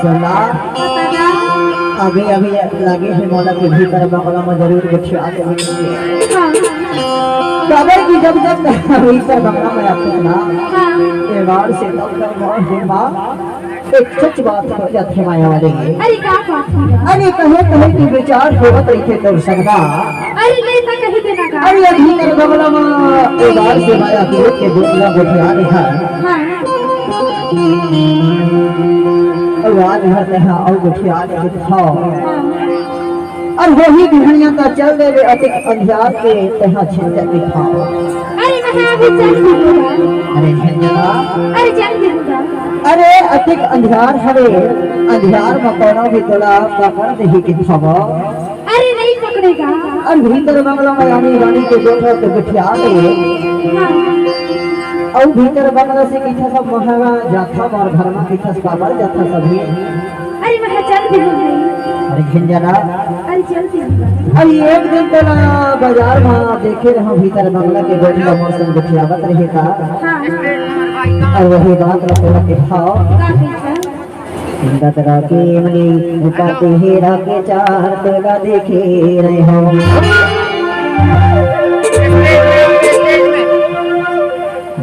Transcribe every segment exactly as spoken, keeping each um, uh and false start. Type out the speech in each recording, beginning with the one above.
सुना, अभी अभी लगे हे मोला के भीतर बंगला में जरूर कुछ आके मिलेंगे। हाँ। काबर कि जब जब भीतर बंगला में आते हैं ना, हाँ। ए बार से तब तक बहुत दिन बाद एक सच बात हो जाती है माया वाले। अरे का बात है? अरे कहे कहे कि विचार होवत रहिथे तोर संग ना। अरे ले ना कही देना का। अरे अभी तक बंगला में ए बार से माया के के दूसरा गोठिया नहीं है। हाँ। अउ आज हर तेहा अउ गोठिया के दिखाओ। हाँ। अउ वही बिहनिया त चल देबे अतिक अंधियार के तेहा छिन के दिखाओ। अरे मैं अभी चल दिहूँगा। अरे झंझना। अरे चल दिहूँगा। अरे अतिक अंधियार हवे, अंधियार म कोनो भी तोला पकड़ देही के दिखाओ। अरे नहीं पकड़ेगा। अउ भीतर बंगला में रानी, रानी के गोठिया के गोठिया के। हाँ। अउ भीतर बंगला से किथे सब महारा जाथा मोर घर में किथे सब काबर जाथा सभी। अरे मैं चल दिहूँ। अरे झंझना। अरे चल दिहूँ। अरे एक दिन तो ना बाजार में देखे रहा भीतर बंगला के गोठिया मोर संग गोठियावत रहे था। हाँ। अउ वही बात ला तोला दिखाओ। का दिखाओ? दतरा के मनी, पाती हीरा के चार तोला देखे रहे हो।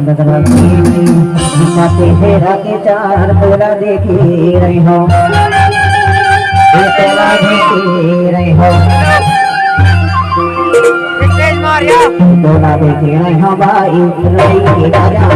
दतरा के मनी, पाती हीरा के चार तोला देखे रहे हो। ये तोला देखे रहे हो। तोला देखे रहे हो भाई, रही के राजा।